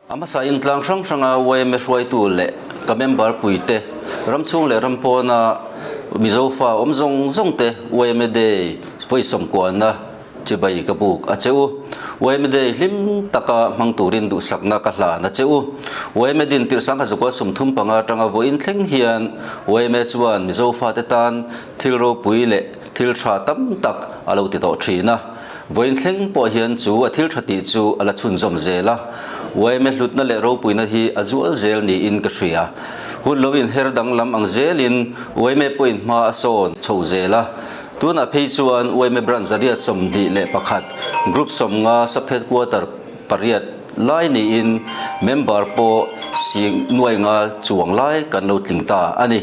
A hmasa in tlang hrang hranga yma hruaitu leh ka member puite, ram chhung leh ram pawna Mizo fa awm zawng zawng te yma Day vawi sawmkuana chibai ka buk a che u. Yma Day hlim taka hmang turin duhsakna ka hlan a che u. Yma din tirh sangha zakua 35 atanga vawiin thleng hian yma chuan Mizo fate tan thil ropui leh thil tha tam tak a lo ti tawh thin a. Vawiin thleng pawh hian chu a thil tha tih chu a la chhunzawm zel a, yma hlutna leh ropuina hi a zual zel niin ka hria. Hun lo inher danglam ang zelin yma pawhin hma a sawn chho zel a, tunah phei chuan yma Branch 121, Group 50 Sub Headquarter pariat lai niin member pawh sing nuai nga chuang lai kan lo tling ta a ni.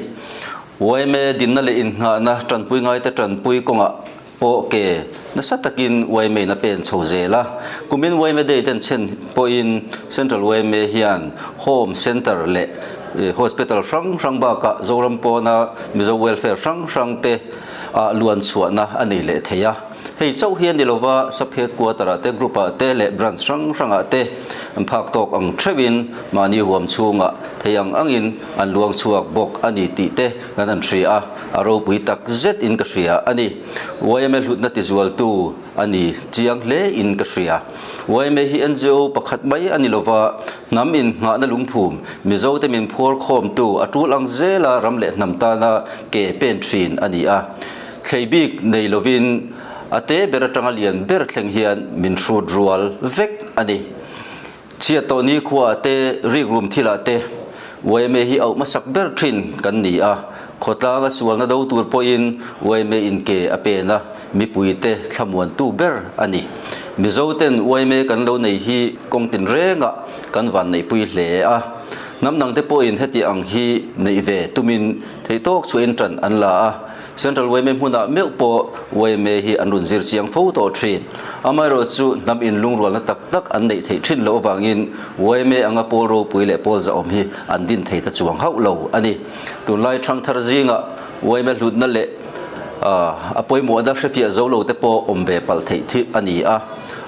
Yma dinna leh innghahna tanpui ngaite tanpui kawngah pawh ke nasa takin yma in a pen chho zel a. Kumin yma Day ten chhen pawhin Central yma hian Home Centre leh Hospital hrang hrang bakah Zoram pawna Mizo Welfare hrang hrang te ah luan chhuahna a nei leh thei a. Hei chauh hi a ni lova, Sub Headquarter ah te, Group ah te leh Branch hrang hrang ah te an phak tawk ang theuhin mahni huam chhungah thei ang angin an luang chhuak bawk a ni tih te kan han hria a, a ropui tak zet in ka hria a ni. Yma hlutna tizualtu a ni chiang hle in ka hria. Yma hi NGO pakhat mai a ni lova, hnam innghahna lungphum, Mizote min phuar khawmtu a tul ang zela ram leh hnam tana ke pen thin a ni a. Thlei bik nei lovin a te ber atanga lian ber thleng hian min hrut rual vek a ni. Chhiat tawh ni khuaah te, rikrum thilah te yma hi auh hmasak ber thin kan ni a, khawtlanga sualna do tur pawhin yma in ke a pen a, mipuite thlamuantu ber a ni. Mizoten yma kan lo nei hi kawng tinrengah kan vanneihpui hle a, hnam dangte pawhin heti ang hi neih ve tumin theihtawk chhuahin tan an la a, Central yma hmunah meuh pawh yma hi an rawn zir chiang fo tawh thin. Amaherawhchu hnam inlungrualna tak tak an neih theih thin loh avangin yma anga pawl ropui leh pawl zahawm hi an din thei ta chuang hauh lo a ni. Tunlai thangthar zingah yma hlutna leh a pawimawhna hrefiah zo lo te pawh awm ve palh theih thih a ni a,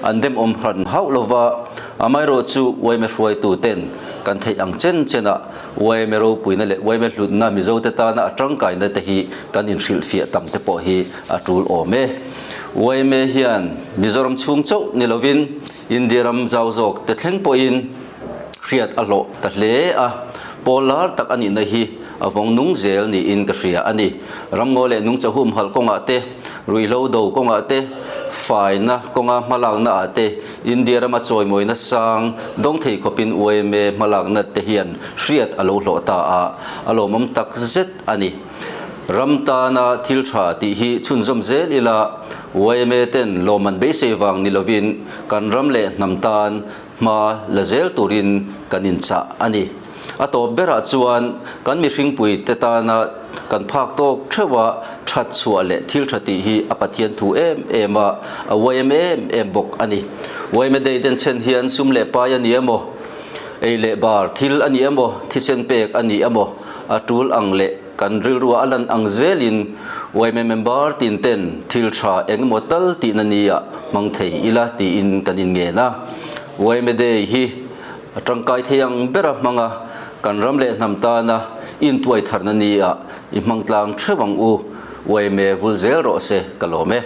an demawm hran hauh lova. Amaherawhchu yma hruaitu ten kan theih ang chen chenah Yma ropuina leh yma hlutna Mizote tana a tangkaina te hi kan inhrilhfiah tam te pawh hi a tul awm e. Yma hian Mizoram chhung chauh ni lovin India ram zau zawk te thleng pawhin hriat a hlawh ta hle a, pawl lar tak a nihna hi a vawng nung zel niin ka hria a ni. Ramngaw leh nungcha humhalh kawngah te, ruihhlo do kawngah te, faina kawnga hmalakna ah te, India rama chawimawina sang dawng thei khawpin yma hmalakna te hian hriat a lo hlawh ta a, a lawmawm tak zet a ni. Ram tana thil tha tih hi chhunzawm zel ila, yma ten lawmman beisei vang ni lovin kan ram leh hnam tan hma la zel turin kan inchah a ni. A tawp berah chuan kan mihringpui te tana kan phak tawk theuh a, that chhuah leh thil tha tih hi a Pathian thu em em a, a uaim em em bawk a ni. Uaime dei den chhen hian sum leh pai a ni emaw, ei leh bar thil a ni emaw, thisen pek a ni emaw, a tul ang leh kan rilrua a lan ang zelin uaime member tin ten thil tha eng emaw tal tihna nia hmang thei ila tiin kan inngen a. Uaime dei hi A tangkai thei ang bera hmanga kan ram leh hnam tana intuai tharna ni ah i hmang tlang theuh ang u, yma vul zel rawh se ka lawm e.